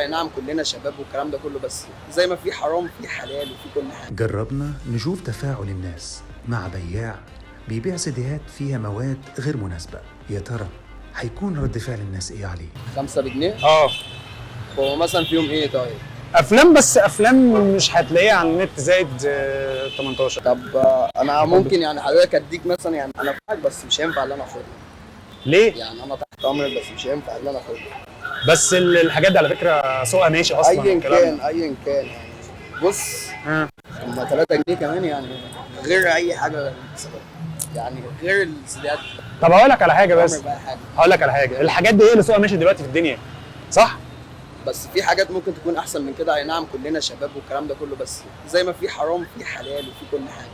اي نعم كلنا شباب والكلام ده كله، بس زي ما في حرام في حلال وفي كل حاجة. جربنا نشوف تفاعل الناس مع بياع بيبيع سيديهات فيها مواد غير مناسبة، يا ترى هيكون رد فعل الناس ايه عليه؟ 5 بجنيه؟ اه. هو مثلا فيهم ايه طيب؟ افلام، بس افلام مش هتلاقيها على النت زائد 18. طب انا ممكن يعني حضرتك اديك مثلا، يعني انا معاك بس مش هينفع اللي انا اخدها. ليه؟ يعني انا تحت امرك بس مش هينفع اللي انا اخدها. بس الحاجات دي على فكرة سوقها ماشي اصلا. ايا والكلام كان ده. ايا كان يعني. بص، هما 3 جنيه كمان يعني، غير اي حاجة يعني غير السيديهات. طب هقول لك على حاجة بس. عمرك بقى حاجة. هقول لك على حاجة، الحاجات دي هي اللي سوقها ماشي دلوقتي في الدنيا، صح؟ بس في حاجات ممكن تكون احسن من كده. اي نعم كلنا شباب والكلام ده كله، بس زي ما في حرام في حلال وفي كل حاجة.